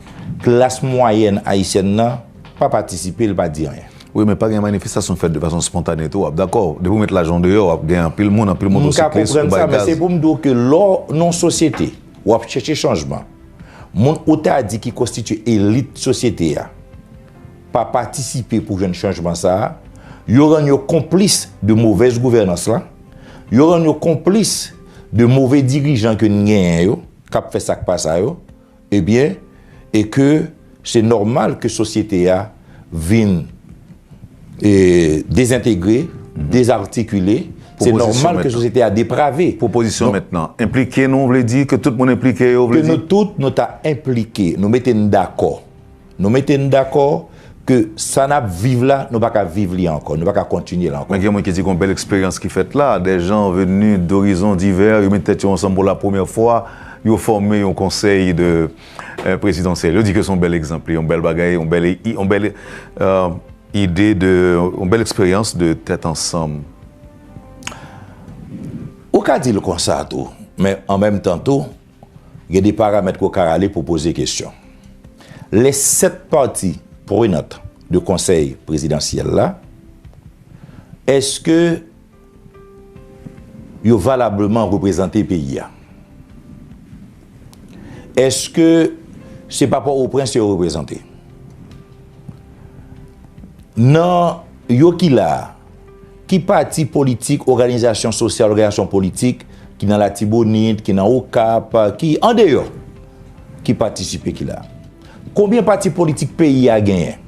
Klas mwayèn ayisyèn nan pa patisipe, l pa di anyen. Wi, men pa gen manifestasyon fèt de fason spontane tou, w ap dakò. Depi w met lajan w deyò, w ap gen anpil moun, anpil motosiklis, ou bay gaz. M ka konprann sa, men se pou m di w ke lè w nan yon sosyete, w ap chèche chanjman. Moun ou ta di ki konstitye elit sosyete a pa patisipe pou jwenn chanjman sa a, yo rann yo konplis de movèz gouvènans lan, yo rann yo konplis de move dirijan ke n genyen yo, k ap fè sa k pa sa yo, ebyen, e ke se nòmal ke sosyete a vin e, dezentegre, dezartikile, se nòmal ke sosyete a deprave. Pwopozisyon mentnan. Enplike nou vle di ke tout moun enplike yo vle di? Ke nou tout, nou ta enplike, nou mete n dakò. Nou mete n dakò ke sa n ap viv la, nou pa ka viv li ankò, nou pa ka kontinye l ankò. Men gen moun ki di gen yon bèl eksperyans ki fèt la, des gens venus d'horizons divers, yo met tèt yo ansanm pou la premyè fwa, yo fòme yon konsèy de, euh, prezidansyèl. Yo di ke se yon bèl egzanp, yon bèl bagay, yon bèl, yon bèl, euh, ide de, yon bèl eksperyans de tèt ansanm. Ou ka di l konsa tou, men an menm tan tou, gen de paramèt ke w ka rale pou poze kesyon. Les sept parties prenantes de konsèy prezidansyèl la, èske yo valableman reprezante peyi a? Èske se pa Pòtoprens yo reprezante? Nan yo ki la a, ki pati politik, òganizasyon sosyal, òganizasyon politik ki nan Latibonit, ki nan Okap, ki andeyò, ki patisipe ki la a? Konbyen pati politik peyi a genyen?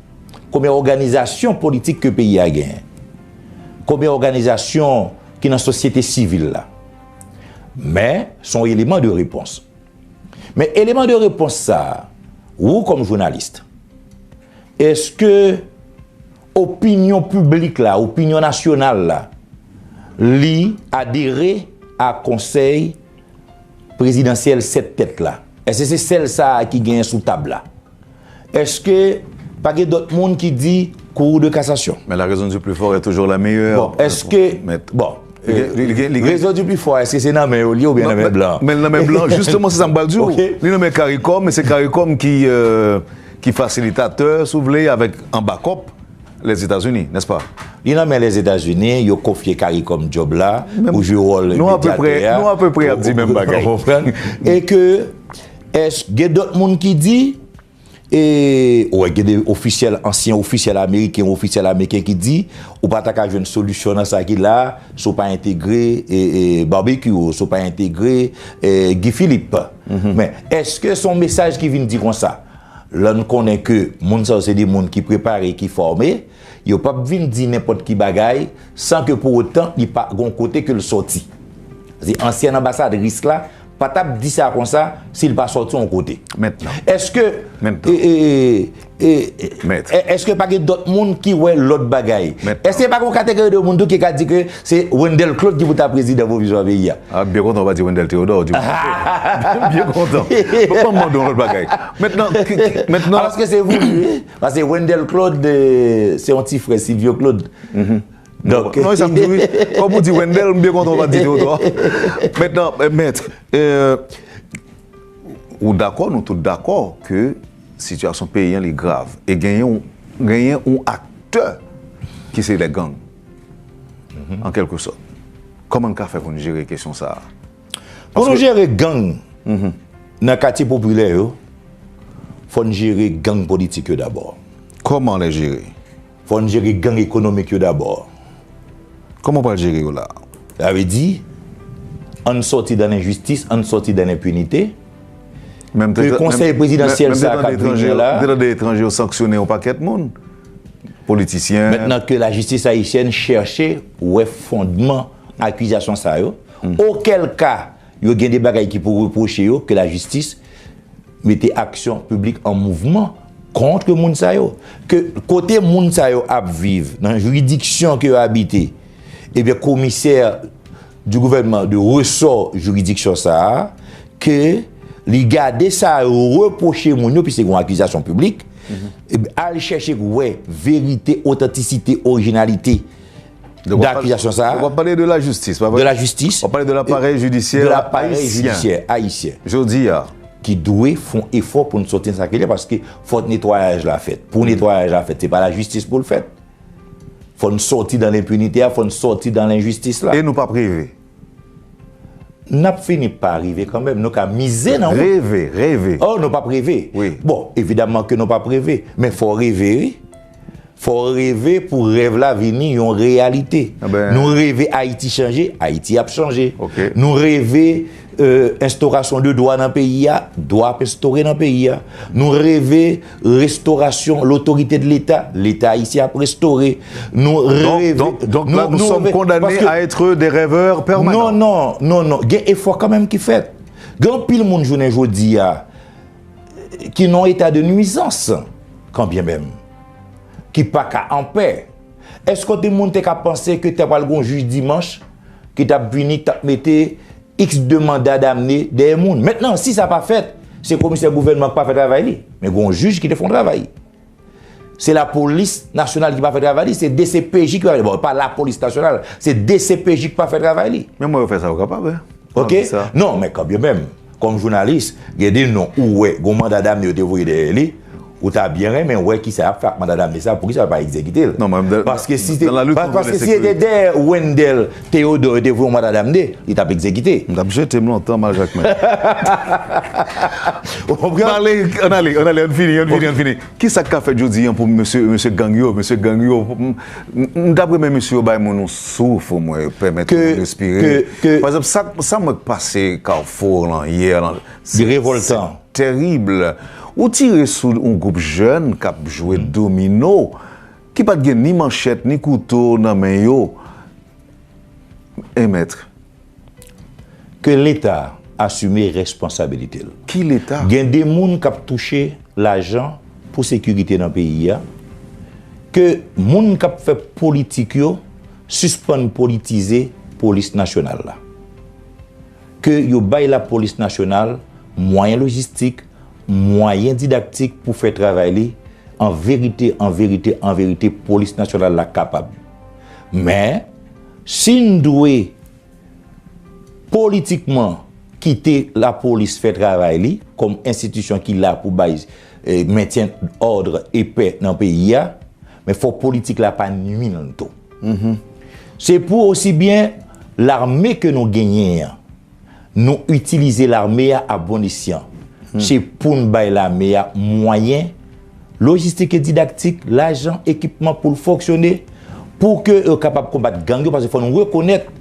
Konbyen òganizasyon politik ke peyi a genyen? Konbyen òganizasyon ki nan sosyete sivil la? Men, se yon eleman de repons. Men eleman de repons sa a, ou kòm jounalis, èske opinyon piblik la, opinyon nasyonal la, li adere a konsèy prezidansyèl sèt tèt la? Èske se sèl sa a ki genyen sou tab la? Èske pa gen dòt moun ki di Cour de cassation? Mais la raison du plus fort est toujours la meilleure. Bon, èske, bon, raison du plus fort, èske se nan men yo li ye oubyen nan men blan? Men nan men blan, jisteman, se sa m pral di w. Li nan men CARICOM, e se CARICOM ki, euh, ki fasilitatè, si w vle, avèk an bakòp, Lèzetazini, nèspa? Li nan men Lèzetazini, yo konfye CARICOM djòb la pou jwe wòl medyatè a. Nou apeprè ap di menm bagay. Ou konprann? E ke, èske gen dòt moun ki di, e, ou wè, gen de ofisyèl, ansyen ofisyèl ameriken, ofisyèl ameriken ki di, ou pa ta ka jwenn solisyon nan sa ki la, si w pa entegre, e, e, Barbecue, si w pa entegre, e, Guy Philippe. Men, èske se yon mesaj ki vin di konsa? Lè n konnen ke moun sa yo se de moun ki prepare, ki fòme, yo p ap vin di nenpòt ki bagay san ke pou otan li pa gon kote ke l sòti. Se ansyen anbasadris la pa t ap di sa konsa si l pa sòti yon kote. Mentnan. Èske, e, e, e, e, e, èske pa gen dòt moun ki wè lòt bagay? Mentnan. Èske pa gon kategori de moun tou ki ka di ke se Wendelle Claude ki pou ta prezidan pwovizwa peyi a? Ah, m byen kontan w pa di Wendelle Théodore, di m byen kontan. Bon, ban m mande w yon lòt bagay. Mentnan, ki, ki, mentnan. Alòske se voulu, wi. Paske Wendelle Claude, euh, se yon ti frè Silvio Claude. Donk, non, e sa m di, wi. Kòm ou di Wendelle, m byen kontan w pa di Théodore. Mentnan, euh, mèt, euh, ou dakò, nou tout dakò ke sitiyasyon peyi an li grav. E genyen yon, genyen yon aktè ki se lè gang, an kèlke sòt. Kòman n ka fè pou n jere kesyon sa a? Pou nou jere gang nan katye popilè yo, fò n jere gang politik yo dabò. Kòman lè jere? Fò n jere gang ekonomik yo dabò. Kòman w pral jere yo la? Sa vle di, ann sòti dan lenjistis, ann sòti dan lenpinite. Ke konsèy prezidansyèl sa a k ap vini an la. M te tande etranje yo sanksyone yon pakèt moun. Politisyen. Mentnan ke lajistis ayisyèn chèche wè fondman akizasyon sa yo. Okèl ka, yo gen de bagay ki pou repwoche yo, ke lajistis mete aksyon piblik an mouvman kont moun sa yo. Ke kote moun sa yo ap viv, nan jiridiksyon ke yo abite, ebyen, komisè du gouvènman de resò jiridiksyon sa a, ke, li gade sa yo repwoche moun yo, piske gen yon akizasyon piblik, epi al chèche wè verite, otantisite, orijinalite de akizasyon sa a. Donk, w ap pale de lajistis, pa vre? De lajistis. W ap pale de laparèy jidisyè ayisyen. De laparèy jidisyè ayisyen. Jodi a. Ki dwe fè yon efò pou n sòti nan sa ke l ye, paske fòk netwayaj la fèt. Pou netwayaj la fèt, se pa lajistis pou l fèt. Fò n sòti dan lenpinite a, fò n sòti dan lenjistis la. E nou p ap rive. N ap fini pa rive kanmenm. Nou ka mize nan... Reve, reve. Oh, nou p ap reve. Wi. Bon, evidaman ke nou p ap reve. Men fò reve, wi. Fò reve pou rèv la vini yon reyalite. Enben. Nou reve Ayiti chanje, Ayiti ap chanje. Ok. Nou reve, euh, enstorasyon de dwa nan peyi a, dwa ap enstore nan peyi a. Nou reve restorasyon lotorite de Leta, Leta ayisyen ap restore. Nou reve, donk, donk, donk la, nous sommes condamnés à être des rêveurs permanents. Non, non, non, non. Gen efò kanmenm ki fèt. Gen anpil moun jounen jodi a ki nan eta de nwizans, kanbyen menm, ki pa ka anpè. Èske te moun te ka panse ke te pral gon jij dimanch ki t ap vini, k t ap mete x de manda damne dèyè moun? Mentnan, si sa pa fèt, se komisè gouvènman k pa fè travay li. Men gon jij ki te fè yon travay. Se lapolis nasyonal ki pa fè travay li, se D C P J ki pa fè, bon, pa lapolis nasyonal, se D C P J ki pa fè travay li. Men mwen yo fè sa yo kapab, wi. Ok? Non, men kanmenm, kòm jounalis, gen de non ou wè, gon manda damne yo te voye dèyè li, ou ta byen renmen wè kisa y ap fè ak manda damne sa, poukisa yo pa egzekite l. Non, men paske si te, paske si te dèyè Wendell Theodore yo te voye yon manda damne, li t ap egzekite. M t ap jete m lontan, mal Jakmèl. Ou konprann? Ann ale, ann ale, ann fini, ann fini, ann fini. Kisa k ka fèt jodi a pou mesye, mesye gang yo, mesye gang yo, m, m, m t ap renmen mesye yo bay moun yon souf, omwen, pèmèt moun respire. Pa egzanp, sa, sa mwen k pase Carrefour lan yè lan, se, se terib. Ou tire sou yon gwoup jèn k ap jwe domino, ki pa t gen ni manchèt, ni kouto nan men yo. E mèt. Ke Leta asime responsabilite l. Ki Leta? Gen de moun k ap touche lajan pou sekirite nan peyi a, ke moun k ap fè politik yo sispann politize polis nasyonal la. Ke yo bay lapolis nasyonal mwayen lojistik, mwayen didaktik pou fè travay li, an verite, an verite, an verite, polis nasyonal la kapab. Men, si n dwe politikman kite lapolis fè travay li, kòm enstitisyon ki la pou bay, eh, mentyen òd e pè nan peyi a, men fò politik la pa nwi l tou. Se pou osi byen lame ke nou genyen an, nou itilize lame a a bon esyan. Se pou n bay lame a mwayen lojistik e didaktik, lajan, ekipman pou l fonksyone, pou ke yo kapab konbat gang yo, paske fò nou rekonèt,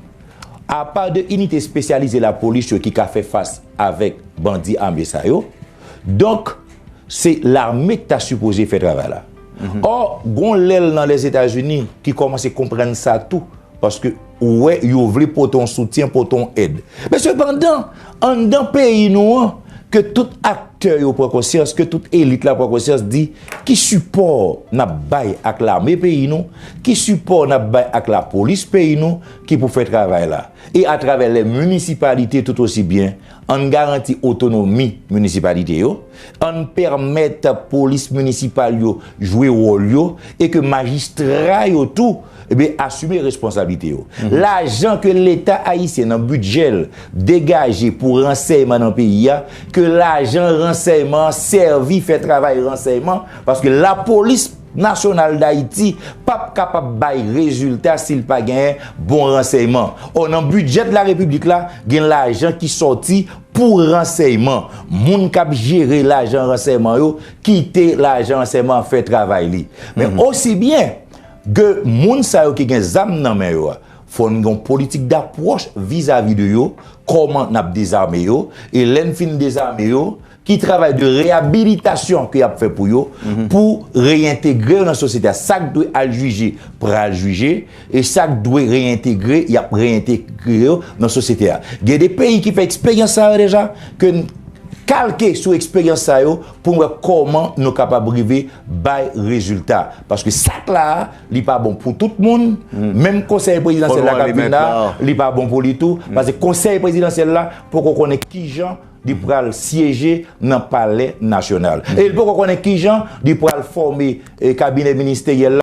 apa de inite espesyalize lapolis yo ki ka fè fas avèk bandi ame sa yo, donk, se lame ki ta sipoze fè travay la. Ò, gon lèl nan Lèzetazini ki kòmanse konprann sa tou, paske ou wè, yo vle pote yon soutyen, pote yon èd. Men sepandan, anndan peyi nou an, ke tout aktè yo pran konsyans, ke tout elit la pran konsyans, di ki sipò n ap bay ak lame peyi nou, ki sipò n ap bay ak lapolis peyi nou, ki pou fè travay la. E atravè lè minisipalite tout osi byen, ann garanti otonomi minisipalite yo, ann pèmèt polis minisipal yo jwe wòl yo, e ke majistra yo tou, ebyen, asime responsablite yo. Lajan ke Leta ayisyen nan bidjè l degaje pou ransèyman nan peyi a, ke lajan ransèyman an sèvi fè travay ransèyman, paske lapolis nasyonal Dayiti p ap kapab bay rezilta si l pa genyen bon ransèyman. Ò, nan bidjè de la repiblik la, gen lajan ki sòti pou ransèyman. Moun k ap jere lajan ransèyman yo, kite lajan ransèyman an fè travay li. Men osi byen ke moun sa yo ki gen zam nan men yo a, fò n gen yon politik dapwòch vizavi de yo, kòman n ap dezame yo, e lè n fin dezame yo, ki travay de reyabilitasyon ke y ap fè pou yo, pou reyentegre yo nan sosyete a. Sa k dwe al jije, pral jije, e sa k dwe reyentegre, y ap reyentegre yo nan sosyete a. Gen de peyi ki fè eksperyans sa yo deja, ke n kalke sou eksperyans sa yo pou n wè kòman nou kapab rive bay rezilta. Paske sa k la a, li pa bon pou tout moun. Menm konsèy prezidansyèl la k ap vin la, li pa bon pou li tou. Paske konsèy prezidansyèl la poko konnen kijan li pral syeje nan Palè Nasyonal. E li poko konnen kijan li pral fòme, e, kabinè ministeryèl la.